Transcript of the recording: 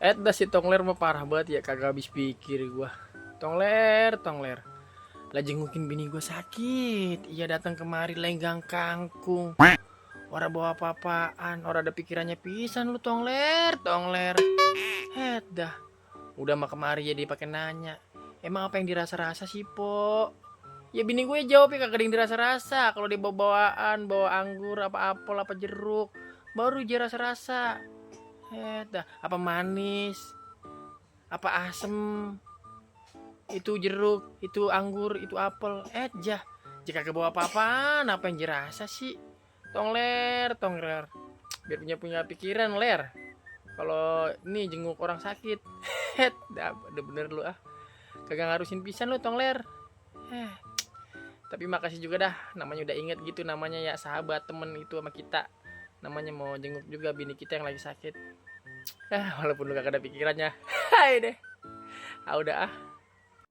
Dah si Tongler mah parah banget ya, kagak habis pikir gua. Tongler, Tongler. Lah jengukin bini gua sakit. Iya datang kemari lenggang kangkung. Ora bawa apa-apaan, ora ada pikirannya pisan lu Tongler, Tongler. Dah. Udah mah kemari jadi pakai nanya. Emang apa yang dirasa-rasa sih, Po? Ya bini gue jawab ya kagak ada yang dirasa-rasa. Kalau dia bawa-bawaan, bawa anggur, apa apel, apa jeruk, baru dia rasa-rasa. Dah, apa manis, apa asem, itu jeruk, itu anggur, itu apel. Jah, jika kagak bawa apa-apaan, apa yang dirasa sih? Tongler, Tongler. Biar punya pikiran, Ler. Kalau ini jenguk orang sakit. Dah, udah bener lu ah. Kagak ngarusin pisan lu Tongler. Tapi makasih juga dah, namanya udah inget gitu, namanya ya sahabat temen itu sama kita. Namanya mau jenguk juga bini kita yang lagi sakit. Walaupun lu gak ada pikirannya. Hai deh. Udah ah.